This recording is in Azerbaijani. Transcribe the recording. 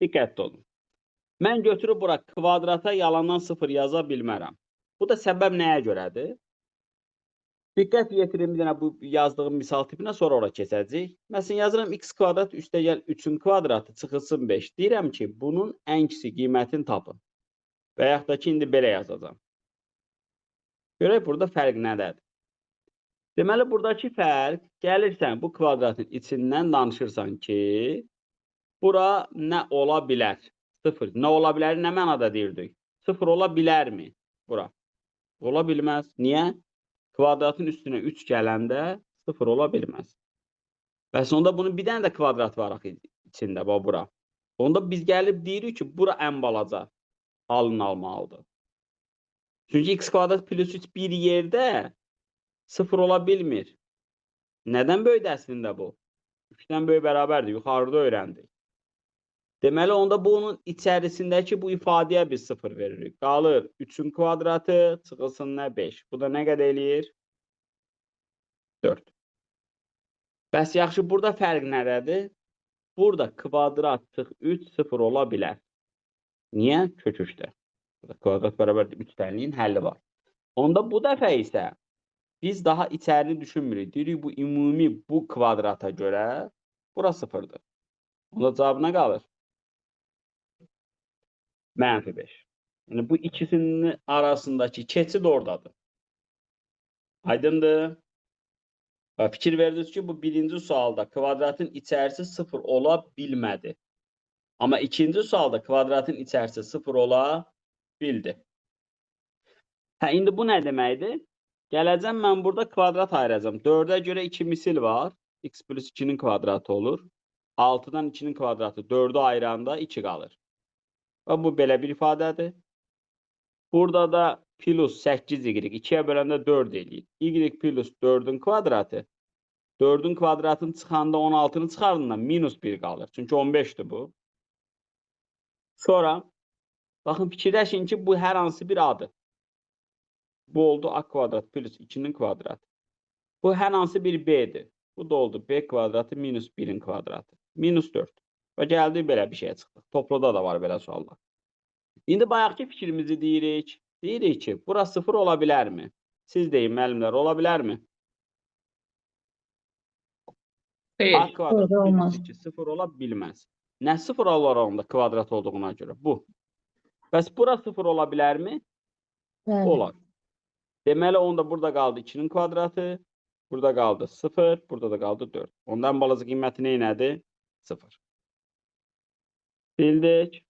Diqqətli olun. Mən götürüb bura kvadrata yalandan 0 yaza bilmərəm. Bu da səbəb nəyə görədir? Diqqət yetirin bir dənə bu yazdığım misal tipinə, sonra ora keçəcəyik. Məsələn, yazıram x kvadrat üstəgəl 3-ün kvadratı çıxılsın 5. Deyirəm ki, bunun ən kiçik qiymətini tapın. Və yaxud da ki, indi belə yazacağam. Görək burada fərq nədədir? Deməli, buradakı fərq, gəlirsən bu kvadratın içindən danışırsan ki, bura nə ola bilər? 0. Nə ola bilər? Nə mənada deyirdik? 0 ola bilərmi bura? Ola bilməz. Niyə? Kvadratın üstünə 3 gələndə 0 ola bilməz. Bəs onda bunun bir dənə də kvadrat var axı içində, bax bura. Onda biz gəlib deyirik ki, bura ən balaca halını almalıdır. Çünki x kvadrat plus 3 bir yerdə 0 ola bilmir. Nədən böyükdür əslində bu? 3-dən böyük bərabərdir. Yuxarıda öyrəndik. Deməli, onda bunun içərisindəki bu ifadəyə biz 0 veririk. Qalır 3-ün kvadratı, çıxılsın nə 5. Bu da nə qədər eləyir? 4. Bəs yaxşı, burada fərq nədədir? Burada kvadrat çıx 3, 0 ola bilər. Niyə? Kök 3-də. Burada kvadrat bərabərdir 3 tənliyin həlli var. Onda bu dəfə isə biz daha içərini düşünmürük. Deyirik, bu ümumi bu kvadrata görə bura 0-dır. Onda cavab nə qalır? Mənfi 5. Yəni, bu ikisinin arasındakı keçid oradadır. Aydındır? Və fikir verdiniz ki, bu birinci sualda kvadratın içərisi 0 ola bilmədi. Amma ikinci sualda kvadratın içərisi 0 ola bildi. Hə, indi bu nə deməkdir? Gələcəm, mən burada kvadrat ayıracağam. 4-ə görə 2 misil var. X plus 2-nin kvadratı olur. 6-dan 2-nin kvadratı 4-ü ayıranda 2 qalır. Və bu belə bir ifadədir. Burada da plus 8y 2-yə böləndə 4 eləyir. Y plus 4-ün kvadratı. 4-ün kvadratını çıxanda 16-nı çıxardığında minus 1 qalır. Çünki 15-dir bu. Sonra baxın, fikirləşin ki, bu hər hansı bir adır. Bu oldu a kvadrat plus 2-nin kvadratı. Bu hər hansı bir b-dir. Bu da oldu b kvadratı minus 1-in kvadratı. Minus 4. Və gəldik belə bir şeyə çıxdıq. Topluda da var belə suallar. İndi bayaqki fikrimizi deyirik. Deyirik ki, bura 0 ola bilərmi? Siz deyin, müəllimlər, ola bilərmi? Xeyr. A kvadrat Doğru, plus olmaz. 2 0 ola bilməz. Nə 0 olar onda kvadrat olduğuna görə? Bu. Bəs bura 0 ola bilərmi? Bəli. Olar. Deməli, onda burada qaldı 2-nin kvadratı, burada qaldı 0, burada da qaldı 4. Ondan balaca qiyməti nə nədir? 0. Bildik.